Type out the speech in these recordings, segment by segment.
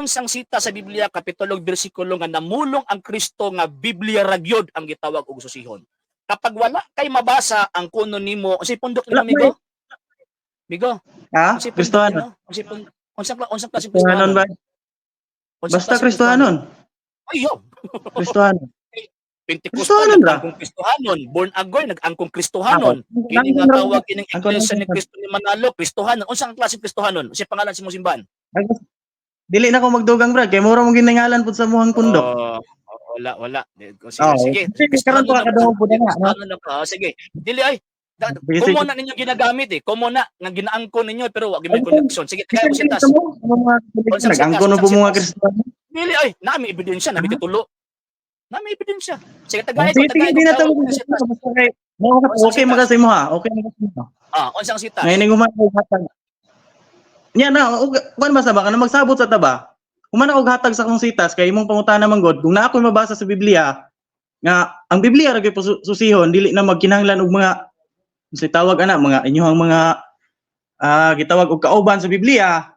Unsang sita sa Biblia, kapitulo ug bersikulo nga namulong ang Kristo nga Biblia ra gyud ang gitawag og susihon? Kapag wala kay mabasa, ang kuno nimo, unsay pundok nimo, Wala. Migo? Migo, Ha? unsay pundok Kristohanon. nimo? Unsang klase Kristohanon ba? Unsang Basta klase? Kristohanon. Ay, yo. Kristohanon. Pentecostal, Kristohanon ra. nag-angkong Kristohanon. Born again, nag-angkong Kristohanon. Kini nga tawag kining Iglesia ni Cristo ni Manalo, Kristohanon. Unsang klase Kristohanon? Unsay pangalan sa imong simbahan? Dili na ko magdugang, brad, kay mura mong ginangalan pud sa muhang pundok. Oh, wala, wala. Sige, Oh, sige. sige, karon pa kadungog pud na, no? Kristohanon na ka. Oh, sige. Dili ay. Sige, sige. Kumo na ninyo ginagamit eh. Kumo na nga ginaangkon ninyo pero wa gyud may Ay, connection. Sige, kaya mo sitas. Unsang sitas, Nag-angkon na po unsang mga sitas? Kristohanon. Dili ay, nami ebidensya, nami titulo. Nami ebidensya. Sige, tagay ko, Sige, sige, tagay ko. di na Tawag to. ko sitas. Basta kay okay Unsang maka sa imo ha. Okay maka sa imo. Ah, unsang sitas? Ngayon ning human og hatag. Nya na, og kuan ba sa ba kana magsabot sa taba? Human ako og hatag sa akong sitas kay imong pangutana man god kung naa ako'y mabasa sa Biblia nga ang Biblia ra gyud susihon, dili na magkinahanglan og mga unsay tawag ana, mga inyuhang mga gitawag og kauban sa Biblia.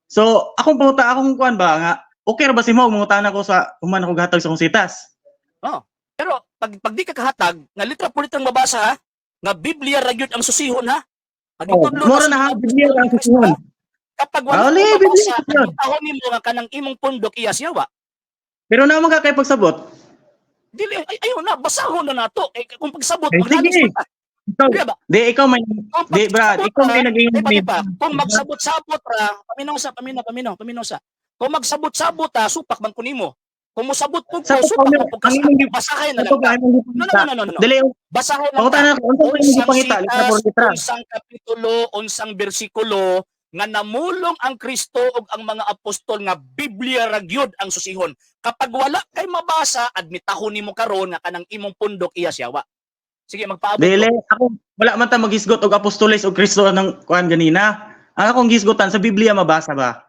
So akong panguta, akong kuan ba nga okay ra ba si mo mangutana ko sa human ako hatag sa akong sitas? Pero pag di ka kahatag, nga litra po litrang mabasa ha, nga Biblia ra gyud ang susihon ha. Ang Oh, gitudlo mura sa na ha, mga Biblia ra ang ni Kristo, susihon. ha? Kapag wala Ah, ka oli, Biblia mabasa, ang susihon. ang nimo nga kanang imong pundok iya siyawa. Pero naman ka kay pagsabot. Dili ay ayo na, basahon na nato. Eh, kung pagsabot, Eh, maglalis sige. man ta. Ikaw, Di ba? di ikaw may Kung di brad, pagsabot ikaw may ra, nag-ingon di ba, di ba? Kung magsabot-sabot ra, paminaw sa, paminaw, paminaw, paminaw sa. Kung magsabot-sabot ra, supak man ko nimo. Kung mosabot pud ko, Sa supak man pud ka ang sa imong basahin na Ito lang ba ta. imong No, no, gipangita? no, no, no, no. Dili, Basahin lang ta. pangutana ko, unsa may imong Unsang gipangita, litra sitas, por litra? Unsang kapitulo, unsang bersikulo nga namulong ang Kristo ug ang mga apostol nga Biblia ra gyud ang susihon? Kapag wala kay mabasa, admitahon nimo karon nga kanang imong pundok iya siyawa. Sige, magpaabot Dili, ko. ako wala man ta maghisgot og apostoles og Kristo ng kuan ganina. Ang akong gisgotan sa Biblia mabasa ba?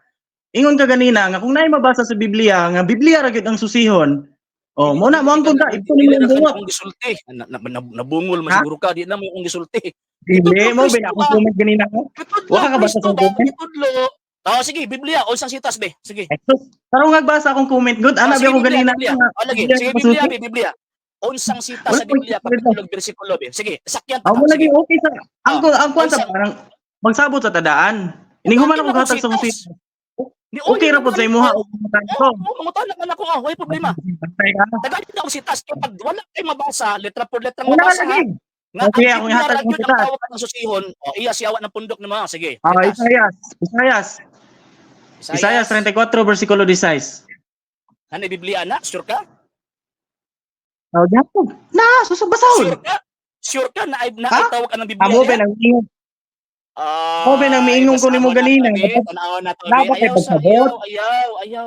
Ingon ka ganina nga kung naay mabasa sa Biblia nga Biblia ra gyud ang susihon. Oh, mo na mo ang kunta ito Dili nimo ra ang ka bungot. akong gisulti. Nabungol man Ha? siguro ka, di na mo akong gisulti. Dili Gitudlo mo Kristo bin akong ba? comment ganina ko. Gitudlo Wa ka kabasa Kristo sa ba? comment? Gitudlo. Oh, sige, Biblia, unsang sitas be? Sige. Eh, sus, tarong nagbasa akong comment good. Oh, Ana sige, ba ako Biblia, ganina Biblia. nga Oh, lagi. Biblia Sige, ang Biblia, susi? be, Biblia. Unsang sita Wala sa Biblia, ko kapitulo ug bersikulo be? Sige, sakyan Ako ta. lagi Sige. okay sa ang Oh, ang kuan sa unsang parang magsabot sa tadaan. Ining human Bakit ako na hatag sa kong akong sitas? sitas. Ni Okay oy, ra pud sa imuha og pangutana ko. Oh, mangutana man ako, oh, way problema. Bantay ka. Tagaan na akong sitas kay pag wala kay mabasa, letra por letrang Wala mabasa ha. lagi. Nga Okay, ang akong Biblia ihatag ra akong gyud ang sitas. tawag ng susihon. Oh, iya siyawa ng pundok nimo. Sige. Ah, Sitas. Isayas. Isayas. Isayas 34 versikulo 16. Ano Biblia na? Sure ka? Oh, gyapon. Na, susubasahon. Sure ka? Sure ka na ay na Ha? ay tawag ka ng Biblia Amo diha? ben ang ingon. Amo ben ang miingon ko Ay, nimo basta ganina. mo na to, be. Tanaw na to, be. Dapat kay Ayaw sa, pagsabot. ayaw, ayaw, ayaw.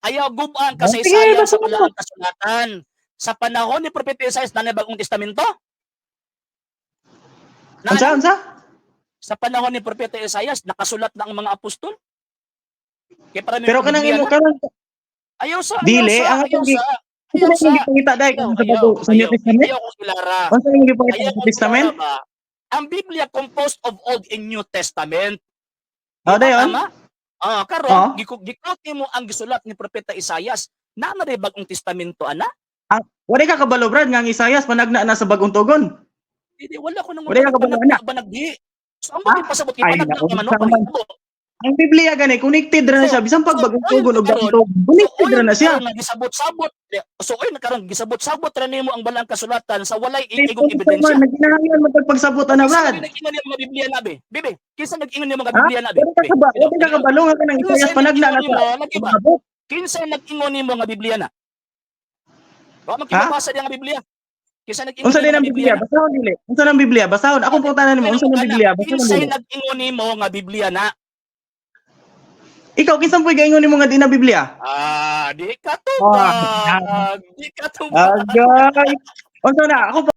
Ayaw gubaan Oh, sige, kasaysayan sa basta mo. balaang kasulatan. Sa panahon ni Propeta Isaias, na Bagong Testamento? Na, Unsa, unsa? Sa panahon ni Propeta Isaias, nakasulat na ang mga apostol? Kaya para may Pero kanang Biblia imo na. kanang Ayaw sa, ayaw Dili, sa, ang ayaw atong sa, ayaw unsa sa. imong gipangita dai Ayaw, kung sa ayaw, bago sa New ayaw. Testament? Ayaw kong ilara. Unsa imong gipangita Ayaw sa kong New Testament? ilara ba? Ang Biblia composed of Old and New Testament. Oh, Di ba dayon. tama? Ah, karon Oh. gikot nimo ang gisulat ni Propeta Isayas. Na na Bagong Testamento ana? Wala ka kabalo, brad, nga ang Isayas panagna na sa bagong tugon. Hindi, wala ko nang Wala ka kabalo ana. Banagdi. So ang bagong pasabot kay Ay, panagna naku, ka man unsa man. no. Ang Biblia gani connected ra na siya bisan pag So, bagong oy, tugon og bagong karon, tugon. Connected so, ra na siya. karon nga gisabot-sabot. So oy karon gisabot-sabot ra nimo ang balang kasulatan sa walay Eh, igong unsa ebidensya. man, nagkinahanglan man pag pagsabot ana, Kinsa brad. nag-ingon nimo mga Biblia na be? Bebe, kinsa nag-ingon nimo mga Ha? Biblia na be? Wala ka ba? Wala ka kabalo nga kanang Kinsa Isayas panagna na nag-ingon sa nimo, lagi ba? abot. Kinsa nag-ingon nimo nga Biblia na? Wa man Ha? kinabasa diya nga Biblia. Kinsa nag-ingon Unsa din nimo ang nga Biblia? na? Basahon dili. Unsa ang Biblia? Basahon. Akong pangutana nimo, unsa ang Biblia? Basahon Kinsa dili. nag-ingon nimo nga Biblia na? Ikaw kinsa po'y gaingon nimo nga di na Biblia? Ah, di ka tubag. Di ka tubag. Agay. Unsa na? Ako